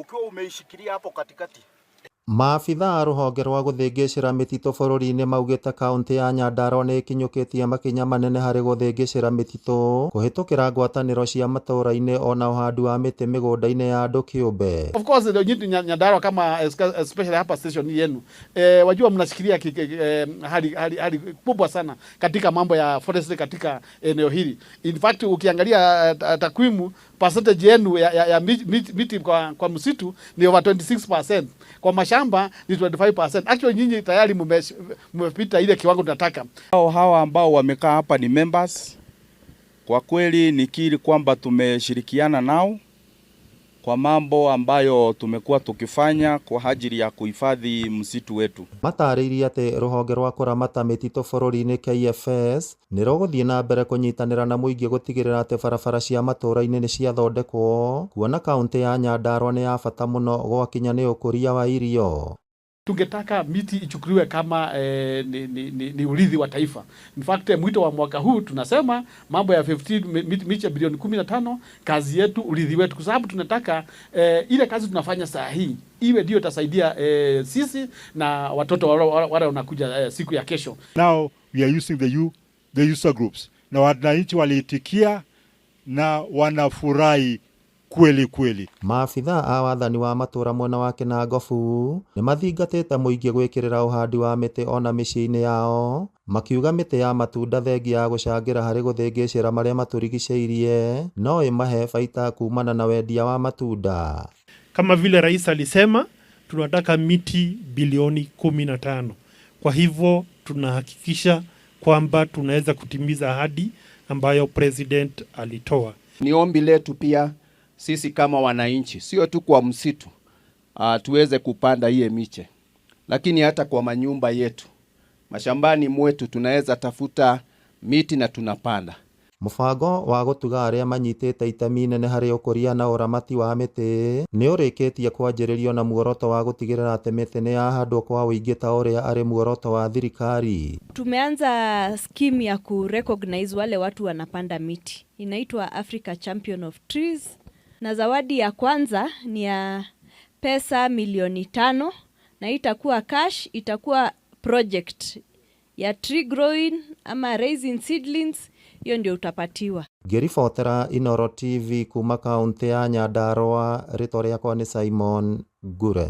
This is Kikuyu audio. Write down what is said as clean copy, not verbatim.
Ukiwa umeishikilia hapo katikati. Maabitha a rũhonge rwa gũthĩngĩcĩra mĩtitũ bũrũri-inĩ maugĩte kauntĩ ya Nyandarua nĩĩkinyũkĩtie makinya manene harĩ gũthĩngĩcĩra mĩtitũ kũhĩtũkĩra ngwatanĩro cia matũra-inĩ ona ũhandi wa mĩtĩ mĩgũnda-inĩ ya andũ kĩũmbe. Of course ndio nyinyi Nyandarua kama especially hapa station yenu, wajua mnashikilia hali kubwa sana katika mambo ya forestry katika eneo hili. In fact, ukiangalia takwimu, percentage yenu ya miti kwa msitu ni over 26%. Kwa mashamba ni 25%. Actually, nyinyi tayari mmepita ile kiwango tunataka. Hawa ambao wamekaa hapa ni members. Kwa kweli nikiri kwamba tumeshirikiana nao kwa mambo ambayo tumekuwa tukifanya kwa ajili ya kuhifadhi msitu wetu. Matarĩirie atĩ rũhonge rwa kũramata mĩtitũ bũrũri-inĩ KFS nĩ rũgũthiĩ na mbere kũnyitanĩra na mũingĩ gũtigĩrĩra atĩ barabara cia matũra-inĩ nĩ ciathondekwo, kuona kauntĩ ya Nyandarua nĩ ya bata mũno gwakinya nĩ ũkũria wa irio. Tungetaka miti ichukuliwe kama ni urithi wa taifa. In fact, mwito wa mwaka huu tunasema mambo ya 15 miche bilioni 15, kazi yetu, urithi wetu, kwa sababu tunataka ile kazi tunafanya saa hii iwe ndio itasaidia sisi na watoto wale wanakuja siku ya kesho. Now we are using the user groups, na wananchi waliitikia na wanafurahi kweli kweli. Maabitha a wathani wa matũra mwena wa Kinangofu nĩ mathingatĩte mũingĩ gwĩkĩrĩra ũhandi wa mĩtĩ ona mĩciĩ-inĩ yao, makiuga mĩtĩ ya matunda thengia ya gũcangĩra harĩ gũthĩngĩcĩra marĩa matũrigicĩirie no ĩmahe baita kumana na wendia wa matunda. Kama vile rais alisema, tunataka miti bilioni 15. Kwa hivyo tunahakikisha kwamba tunaweza kutimiza ahadi ambayo president alitoa. Ni ombi letu pia sisi kama wananchi, sio tu kwa msitu tuweze kupanda hiye miche, lakini hata kwa manyumba yetu, mashambani mwetu tunaweza tafuta miti na tunapanda. Mũbango wa gũtuga arĩa manyitĩte itemi inene harĩ ũkũria na ũramati wa mĩtĩ nĩ ũrĩkĩtie kwanjĩrĩrio na muoroto wa gũtigĩrĩra atĩ mĩtĩ nĩ yahandwo kwa ũingĩ ta ũrĩa arĩ muoroto wa thirikari. Tumeanza scheme ya ku recognize wale watu wanapanda miti, inaitwa Africa Champion of Trees, na zawadi ya kwanza ni ya pesa milioni 5 na itakuwa cash, itakuwa project ya tree growing ama raising seedlings, hiyo ndio utapatiwa. Ngĩribotera Inooro TV kuma kaũntĩ ya Nyandarua, rĩtwa rĩakwa nĩ Simon Ngure.